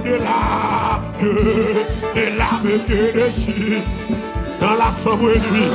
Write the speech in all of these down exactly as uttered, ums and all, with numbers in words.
Là que de l'âme que de chute dans la sombre nuit.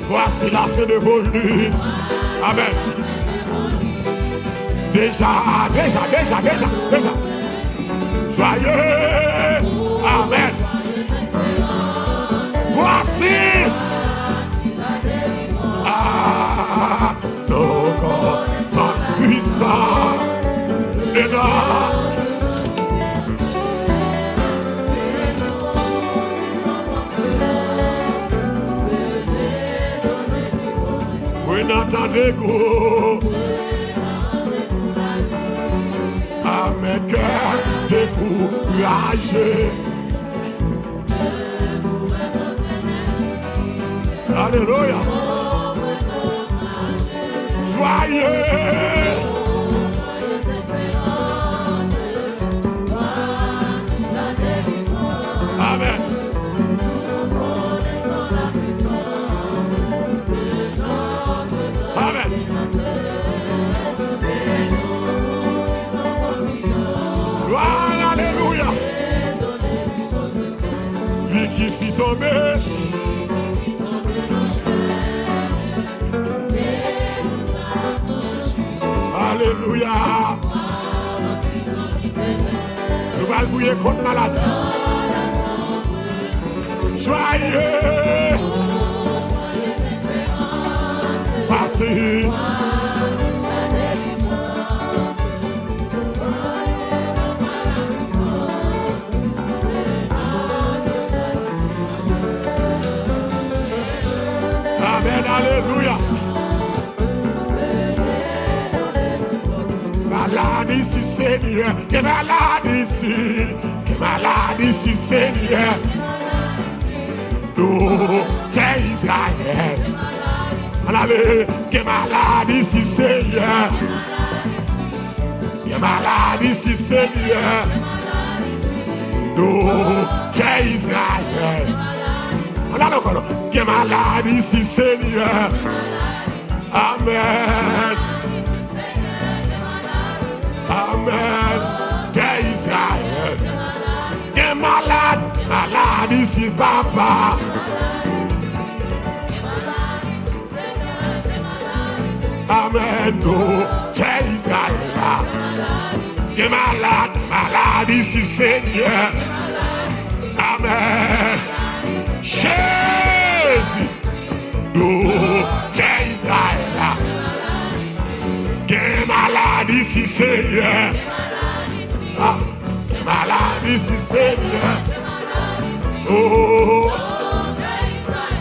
Voici la fin de vos nuits. Amen. Déjà, déjà, déjà, déjà, déjà. Joyeux. Amen. Voici. Ah, nos corps sont puissants. Et là, Mwen nan tande gwo. Amèn, kè dekouraje. Alelouya. Joyeux. Amen. Amen. Gloire, alelouya. Li ki fi tonbe. Alelouya. Nou pral priye kont maladi. Joyeux. Pase. Amen, alelouya. Maladi si Senyè, gen maladi si, gen maladi si Senyè. Nou, chè Izrayèl. Ann ale, gen maladi si Senyè. Gen maladi si Senyè. Nou, chè Izrayèl. Ann ale ankò non. Gen maladi si Senyè. Amen. Amen. Chè Izrayèl. Gen malad, maladi si papa. Amen. Nou, chè Izrayèl la. Gen malad, maladi si Senyè. Amen. Jezi. Nou, chè Izrayèl la. Gen maladi si Senyè. Ah, gen maladi si Senyè. Oh.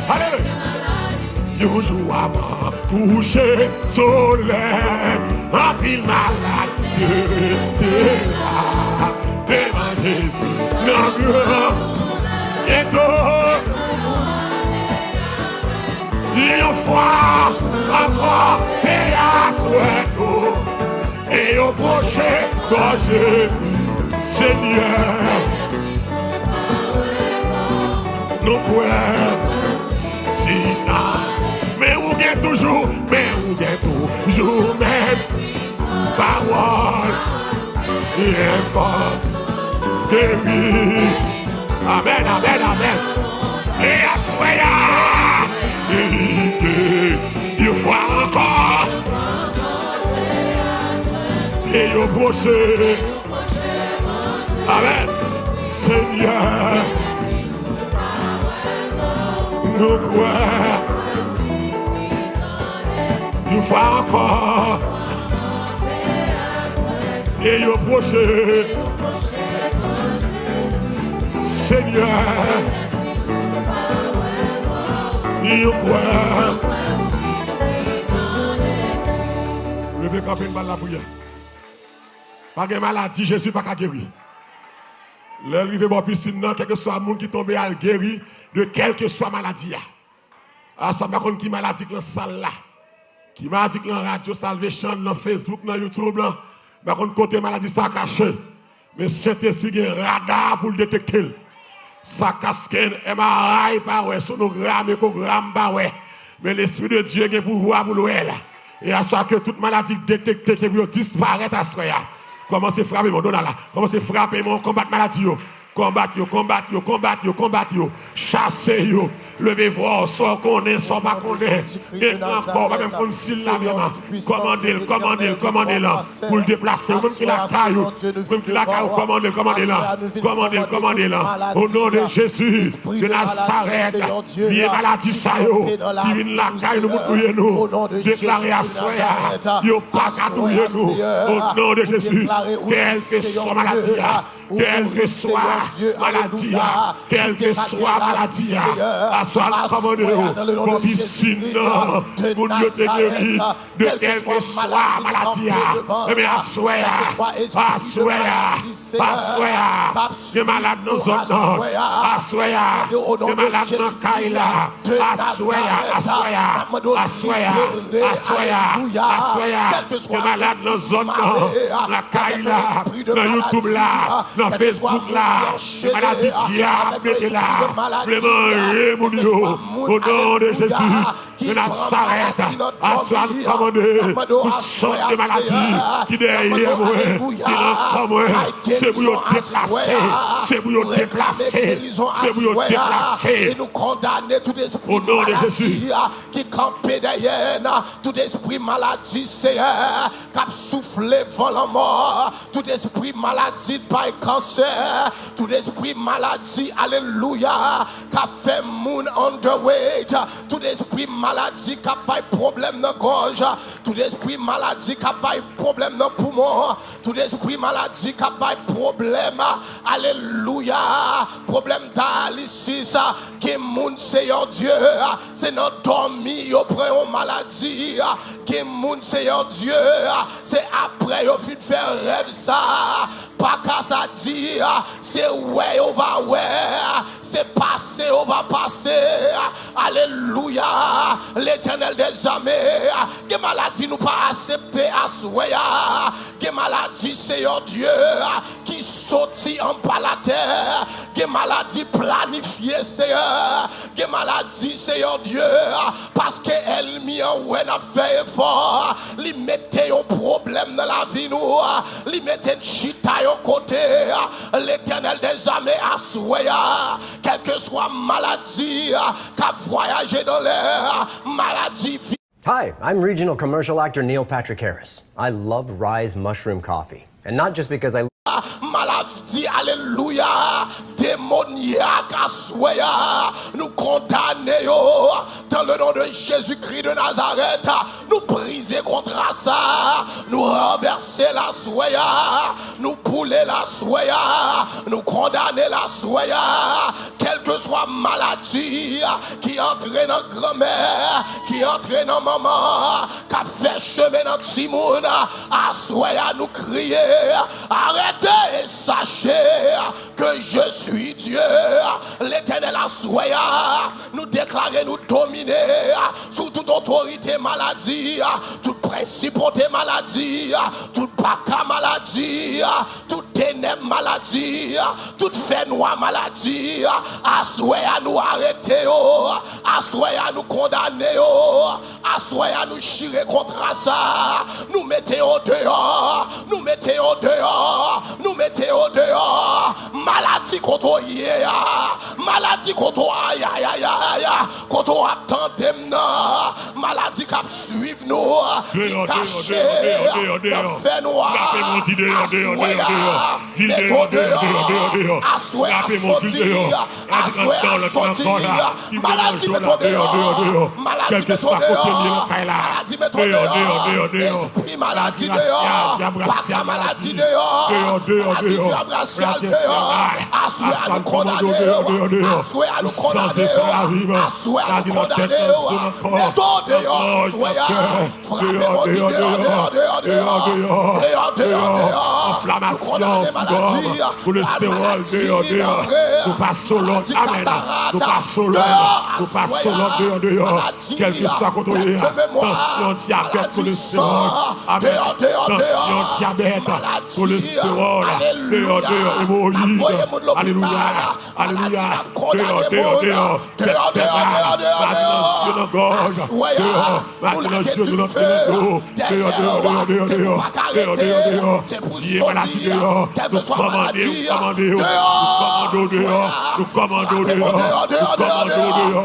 Alelouya. Yon jou avan kouche solèy, anpil malad te, te la devan Jezi. Nan gran byen to. Yon fwa ankò, se aswè tou. E yo pwoche bò Jezi. Senyè, nou kwè. Si ta, men ou gen toujou, men ou gen toujou menm pawòl. Li enfòm. Geri. Amen, amen, amen. E aswè a, li geri yon fwa ankò. E yo pwoche. Amen. Senyè, nou kwè. Yon fwa ankò. E yo pwoche. Senyè, nou kwè. Leve kanpe n ba l lapriyè. Pa gen maladi Jezi pa ka geri. Lè l rive bò pisin nan, kèlkeswa moun ki tonbe a, l geri de kèlkeswa maladi a. Aswè, m pa konn ki maladi k nan sal la, ki maladi k nan radyo Salvation, nan Facebook, nan YouTube lan. M pa konn kote maladi sa a kache. Men Sentespri gen rada pou l detekte l. Sa ka scan, M R I pa wè, sonogram, ekogram pa wè. Men Lespri de Dye gen pouvwa pou l wè l. E aswè ke tout maladi k detekte, ke pou yo disparèt aswè a. Kòmanse frape mwen, Donald la. Kòmanse frape mwen, konbat maladi yo. Konbat yo, konbat yo, konbat yo, konbat yo. Chase yo. Leve vwa w, sa w konnen, sa w pa konnen. Gen ankò, w pa menm konn si l la vrèman. Kòmande l, kòmande l, kòmande l. Pou l deplase, ou menm ki lakay ou. Ou menm ki lakay ou, kòmande l, kòmande l. Kòmande l, kòmande l. O non de Jezi de Nazarèt, vye maladi sa yo ki vin lakay nou pou touye nou, deklare aswè a, yo pa ka touye nou. O non de Jezi, kèlkeswa maladi a, kèlkeswa maladi a, kèlkeswa maladi a, aswè a nou kòmande yo, fè pisin nan, moun yo te geri de kèlkeswa maladi a. Ebyen, aswè a, aswè a, aswè a, gen malad nan zòn nan. Aswè a, gen malad nan kay la. Aswè a, aswè a, aswè a, aswè a, aswè a, gen malad nan zòn nan, nan kay la, nan YouTube la, nan Facebook la, gen maladi dyab mete la, vle manje moun yo, o non de Jezi de Nazarèt, aswè a nou kòmande tout sòt de maladi ki dèyè mwen, ki nan kò mwen, se pou yo deplase, se pou yo deplase, se pou yo deplase. E nou kondane tout espri maladi ki kanpe dèyè n, tout espri maladi, Seyè, k ap soufle van lanmò, tout espri maladi k bay kansè, tout espri maladi, alelouya, k ap fè moun underweight, tout espri maladi k ap bay pwoblèm nan gòj, tout espri maladi k ap bay pwoblèm nan poumon, tout espri maladi k ap bay pwoblèm, alelouya, pwoblèm dayalisis, gen moun, Seyè Dye, se nan dòmi yo pran yon maladi, gen moun, Seyè Dye, se apre yo fin fè rèv sa, pa ka sa di, se wè yo va wè, se pase yo va pase. Alelouya, Letènèl dèzame, gen maladi nou pa aksepte aswè a, gen maladi, Seyè Dye, ki soti anba latè, gen maladi planifye, Seyè, gen maladi, Seyè Dye, paske ènmi an wè n ap fè efò, li mete yon pwoblèm nan lavi nou, li mete n chita yon kote. Letènèl dèzame, aswè a, kèlkeswa maladi k ap vwayaje nan lè, maladi Hi, I'm regional commercial actor Neil Patrick Harris. I love Rise Mushroom Coffee. And not just because I Maladi, alelouya, demonyak aswè a, nou kondane yo dans le nom de Jésus-Christ de Nazareth. Nou brize kontra sa, nou ranvèse l aswè a, nou boule l aswè a, nou kondane l aswè a. Kèlkeswa maladi ki antre nan granmè, ki antre nan manman, k ap fè chemen nan timoun, aswè a nou kriye, arete e sache ke je suis Dieu. Letènèl, aswè a, nou deklare nou domine sou tout otorite maladi, tout prensipalite maladi, tout baka maladi, tout tenèb maladi, tout fènwa maladi, aswè a nou arete yo, aswè a nou kondane yo, aswè a nou chire kontra sa, nou mete yo deyò, nou mete yo deyò, nou mete yo deyò. Maladi kote w ye a, maladi kote w, ayayayay, kote w ap tande m nan, maladi k ap swiv nou, li kache nan fènwa. Aswè a, mete w deyò. Aswè a, soti. Aswè a, soti. Maladi, mete w deyò. Maladi, mete w deyò. Maladi, mete w deyò. Espri maladi, deyò. Baka maladi, deyò. Maladi, dyab rasyal, deyò. Aswè a, nou kondane w. Aswè a, nou kondane w. Aswè a, nou kondane w. Mete w deyò, aswè a. Frape, Bondye, deyò, deyò, deyò, deyò. Deyò, deyò, deyò. Enflamasyon, tigòm, kolestewòl, deyò, deyò. Nou pase w lòd, amèn. Nou pase w lòd, nou pase w lòd, deyò, deyò. Kèlkeswa kote w ye a, tansyon, dyabèt, kolestewòl, amèn. Tansyon, dyabèt, kolestewòl, deyò, deyò, emowoyid, alelouya. Alelouya. Deyò, deyò, deyò. Tèt fè mal. Maladi nan zye, nan gòj. Deyò, Mete nan je nou, nan pye, nan do. Deyò, deyò, deyò, deyò, deyò. Deyò, deyò, deyò. Vye maladi deyò. Nou kòmande w, kòmande w. Nou kòmande w deyò. Nou kòmande w deyò. Nou kòmande w deyò.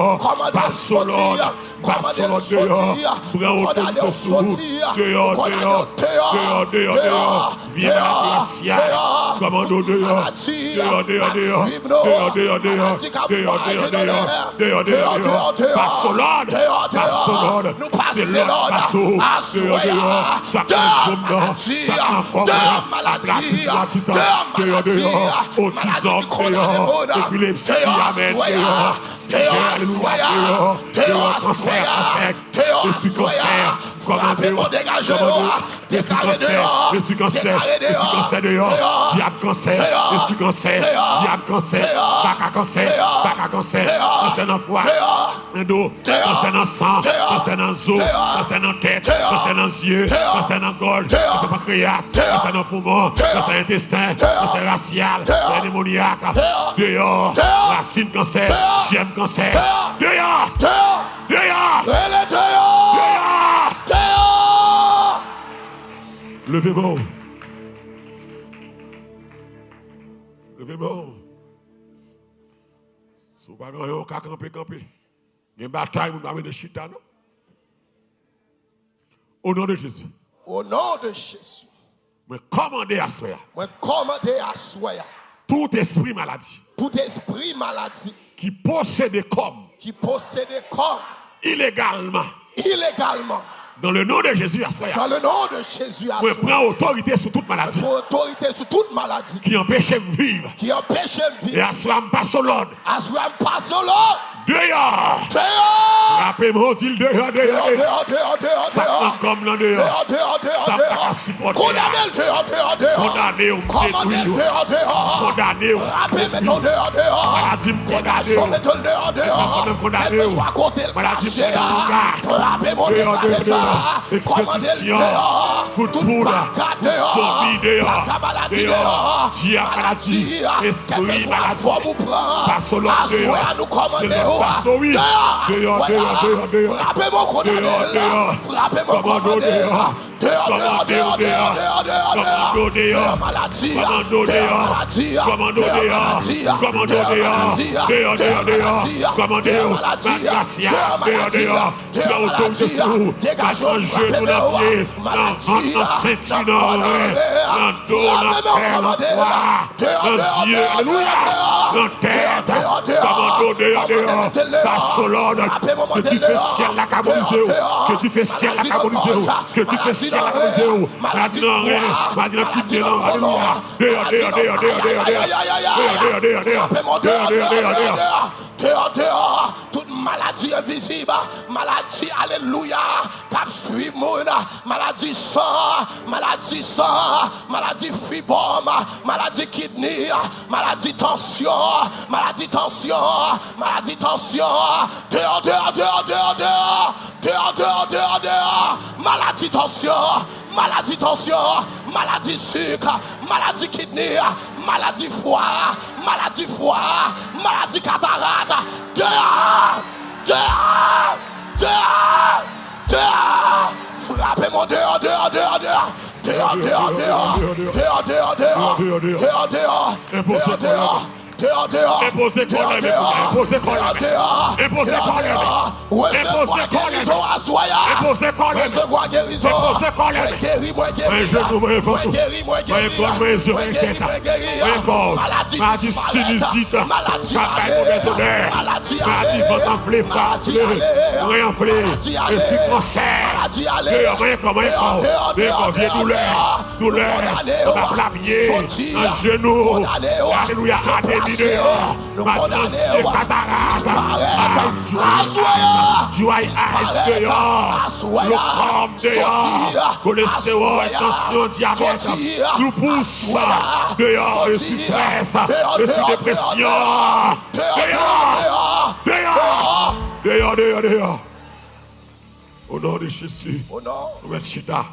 Pasolòd. Pasolòd deyò. Pran otorite sou ou. Deyò, deyò. Deyò, deyò, deyò. Vye maladi rasyal. Kòmande w deyò. Deyò, deyò, deyò. Deyò, deyò, deyò. Deyò, deyò, deyò. Deyò, deyò, deyò. Pasolòd. Pasolòd. Se lòd paso. Deyò, deyò. Sa k nan janm nan. Sa k nan kò mwen. Atlatis, atisa. Deyò, deyò. Otizòm, deyò. Epilepsi, amèn, deyò. Sijè, alelouya, deyò. Deyò, kansè, kansè. Espri kansè, kòmande w, kòmande w. Espri kansè, espri kansè, espri kansè deyò. Dyab kansè, espri kansè, dyab kansè, baka kansè, baka kansè, kansè nan fwa, nan do, kansè nan san, kansè nan zo, kansè nan tèt, kansè nan zye, kansè nan gòj, kansè pankreyas, kansè nan poumon, kansè entesten, kansè rasyal, kansè demonyak. Deyò, rasin kansè, jèm kansè. Deyò! Deyò! Rele deyò! Deyò! Deyò! Leve men w. Leve men w. Si w pa gen anyen, w ka kanpe, kanpe. Gen batay, moun pa mete chita, non. Au nom de Jésus. Au nom de Jésus. Mwen kòmande aswè a. Mwen kòmande aswè a. Tout espri maladi. Tout espri maladi. Ki posede kò m. Qui possède corps. Ilegalman. Illégalement. Dans le nom de Jésus, aswè a. Dans le nom de Jésus, aswè a. Mwen pran otorite sou tout maladi. Mwen pran otorite sou tout maladi. Ki anpeche m viv. Qui empêche me vivre. E aswè a m pase lòd. Aswè a m pase lòd. Deyò! Deyò! Frape men w, di l deyò, deyò, deyò. Deyò, deyò, deyò, deyò. Sa k nan kò m nan deyò. Deyò, deyò, deyò, deyò. Sa m pa ka sipòte a. Kondane l deyò, deyò, deyò. Kondane w, m detwi w. Kondane w, m detwi w. Frape men w deyò, deyò. Maladi m kondane w. Degaje w, mete l deyò, deyò. Kèlkeswa kote l kache a. Maladi m kondane w. Frape men w deyò, deyò, deyò. Ekspedisyon. Kout poud, zonbi deyò, deyò, dyab maladi, espri maladi, pase lòd deyò, se lòd pase wi, deyò, deyò, deyò, deyò, deyò, deyò, kòmando deyò, kòmando deyò, kòmando deyò, kòmando deyò, kòmando deyò, kòmando deyò, deyò, deyò, deyò, kòmando deyò, maladi rasyal, deyò, deyò. Pran otorite sou ou. Bat nan jenou, nan pye, nan vant, nan senti, nan oren, nan do, nan kè, nan pwa, nan zye. Alelouya! Nan tèt. Kòmando deyò, deyò. Pase lòd. Ke dife syèl la kabonize w. Ke dife syèl la kabonize w. Ke dife syèl la kabonize w. Maladi nan ren. Maladi nan kidne, nan. Alelouya! Deyò, deyò, deyò, deyò, deyò, deyò. Deyò, deyò, deyò, deyò. Deyò, deyò, deyò, deyò. Deyò, deyò, tout maladi envizib, maladi, alelouya, k ap swiv moun, maladi san, maladi san, maladi fibwòm, maladi kidni, maladi tansyon, maladi tansyon, maladi tansyon. Deyò, deyò, deyò, deyò, deyò. Deyò, deyò, deyò, deyò. Maladi tansyon, maladi tansyon, maladi sik, maladi kidni, maladi fwa, maladi fwa, maladi katarat. Deyò! Deyò! Deyò! Deyò! Frape men w deyò, deyò, deyò, deyò. Deyò, deyò, deyò. Deyò, deyò, deyò. Deyò, deyò. Deyò, deyò. Enpoze kò l. Deyò, deyò. Enpoze kòlè, men pou mwen. Enpoze kòlè, men. Enpoze kòlè, men. Enpoze kòlè, men. Enpoze kòlè, men. Enpoze kòlè, men. Mwen jenou, mwen vant ou. Mwen gòj, mwen zye, mwen tèt. Mwen kò. Maladi sinizit. K ap bay movèz odè. Maladi vant anfle, fwa anfle. Ren anfle. Espri kansè. Deyò, mwen kò, mwen kò. Mwen kò, vye doulè. Doulè, anba pla pye, nan jenou. Alelouya, anemi deyò. Maladi nan zye, katarat. Eyes dry. Dry eyes deyò. Glaucome deyò. Kolestewòl, tansyon, dyabèt, lupus deyò. Espri strès, espri depresyon. Deyò. Deyò. Deyò, deyò, deyò. Au nom de Jésus. Au nom. Nou mèt chita.